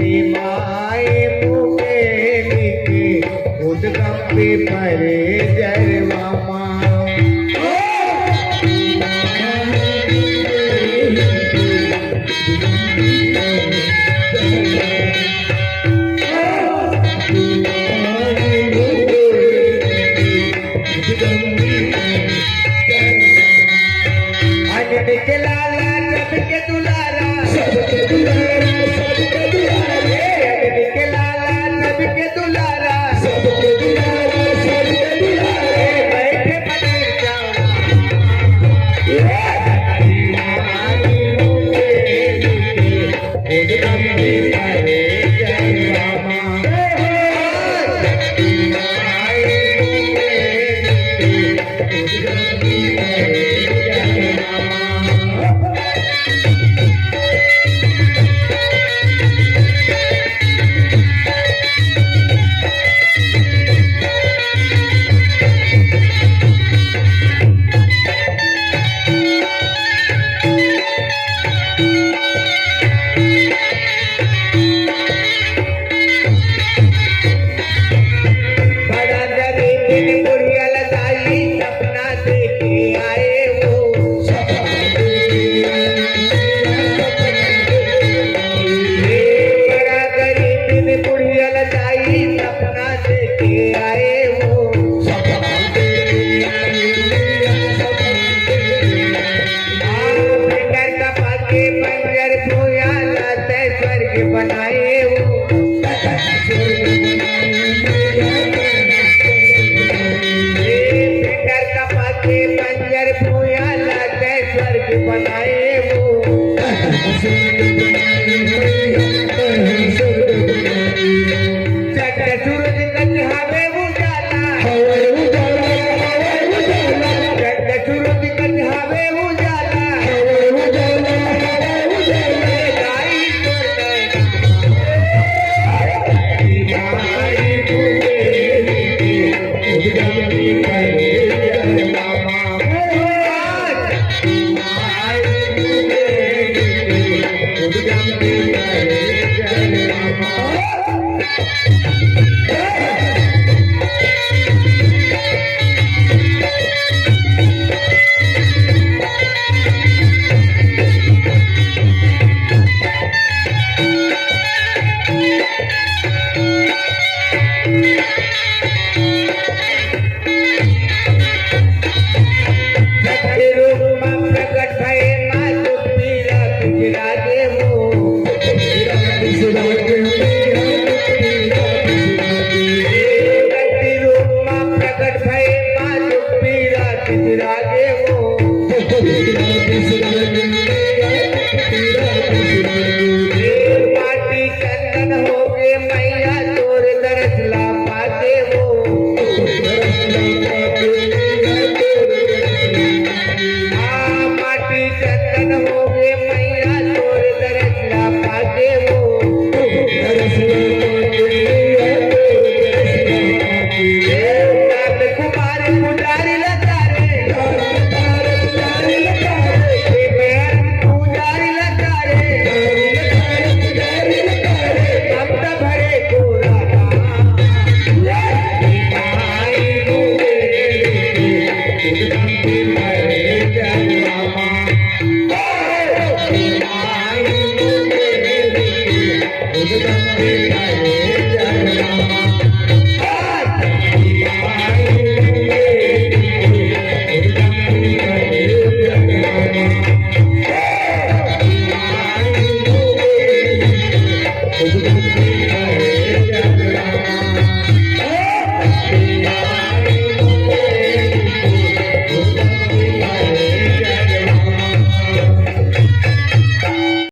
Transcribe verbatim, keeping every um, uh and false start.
माय मुंगेली के उद्गम पे परे जरवा मा। अनन के लाला सबके दुलारा, सबके दुलारा, सबके दुलारा। ए, अनन के लाला सबके दुलारा, सबके दुलारा, सबके दुलारा। ए, बैठे पनीर चावल। ए, बड़ा गरीब बुढ़िया लदाई सपना देखे आए वो। हे बड़ा गरीब बुढ़िया लदाई सपना देखे आए वो। आ, बेटर का पाके बंजर भूया लाते स्वर्ग बनाए वो। ए, बेटर का पाके बंजर भूया लाते स्वर्ग बनाए वो। चंद सूरज कन हवे उजाला। हवे उजाला, हवे उजाला। चंद सूरज कन हवे उजाला। हवे उजाला, हवे उजाला। गाई तो सत्य रूप मा प्रकट भए माँ दुख पीरा बिसरा दे वो। सत्य रूप मा प्रकट भए माँ दुख पीरा बिसरा दे वो। माटी चंदन होगे मैया तोर दरस ला पाके वो। आ, माटी चंदन होगे मैया तोर दरस ला पाके वो। नाथ कुमार पुजारी लतारे। पुजारी लतारे। भक्त भरे गोरा